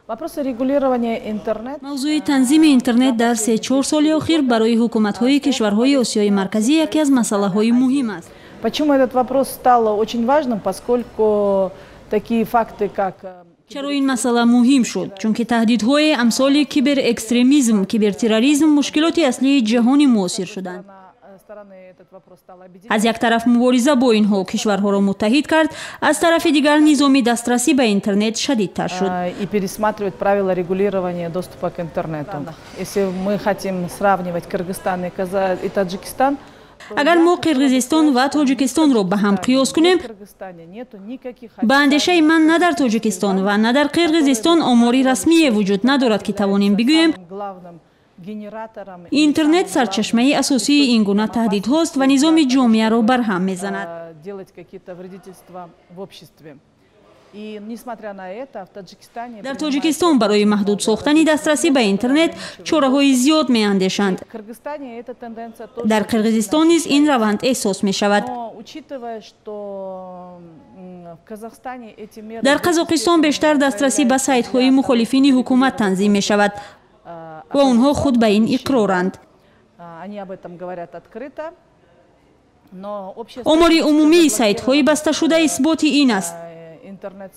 Вопросы регулирования интернет. Мавзӯи танзими интернет дар 3-4 соли охир барои ҳукуматҳои кишварҳои Осиёи Марказӣ яке аз масъалаҳои муҳим аст. Почему этот вопрос стал очень важным? Поскольку такие факты, как Чаро ин масъала муҳим шуд? Чунки таҳдидҳои амсоли киберэкстремизм, кибертерроризм мушкилоти аслии ҷаҳони муосир шуданд. Аз як тараф, мубориза бо инҳо кишварҳоро муттаҳид кард, аз тарафи дигар, низоми дастрасӣ ба интернет шадидтар шуд. И пересматривать правила регулирования доступа к интернету. Если мы хотим сравнивать Кыргызстан и Таджикистан, Агар мо Қирғизистон ва Тоҷикистонро ба ҳам қиёс кунем, ба андешаи ман, на дар Тоҷикистон ва на дар Қирғизистон омори расмие вуҷуд надорад, ки тавонем бигӯем, интернет сарчашмаи асосии ин гуна таҳдидҳост ва низоми ҷомеаро барҳам мезанад. Делать какие-то вредительства в обществе. И несмотря на это, в Таджикистане Дар Тоҷикистон барои маҳдуд сохтани дастрасӣ ба интернет чораҳои зиёд меандешанд. В Кыргызстане эта тенденция тоже. Дар Қирғизистон низ ин раванд эҳсос мешавад. Но учитывая, что в Казахстане эти меры Дар Қазоқистон бештар дастрасӣ ба сайтҳои мухолифини ҳукумат танзим мешавад ва онҳо худ ба ин иқроранд. Они об этом говорят открыто. Но общая Омори умумии сайтҳои басташуда исботи ин аст.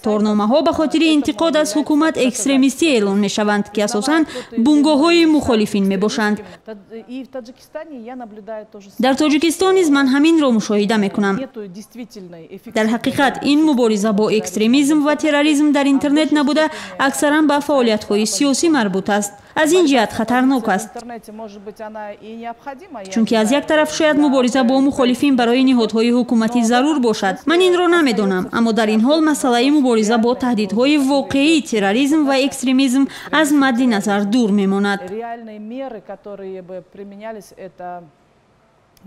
Торномаҳо ба хотири интиқод аз ҳукумат экстремистӣ эълон мешаванд, ки асосан бунгоҳҳои мухолифин мебошанд. И в Таджикистане я наблюдаю то же. Дар Тоҷикистон низ ман ҳаминро мушоҳида мекунам. Нету действительной Дар ҳақиқат, ин мубориза бо экстремизм ва терроризм дар интернет набуда, аксаран ба фаъолиятҳои сиёсӣ марбут аст. Аз ин ҷиҳат хатарнок аст. В интернете, может быть, она и необходима. Я Чунки аз як тараф шояд мубориза бо мухолифин барои ниҳодҳои ҳукуматӣ зарур бошад, ман инро намедонам, аммо дар ин ҳол масъалаи мубориза бо таҳдидҳои воқеии терроризм ва экстремизм аз мадди назар дур мемонад. Реальные меры, которые бы применялись, это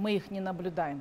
мы их не наблюдаем.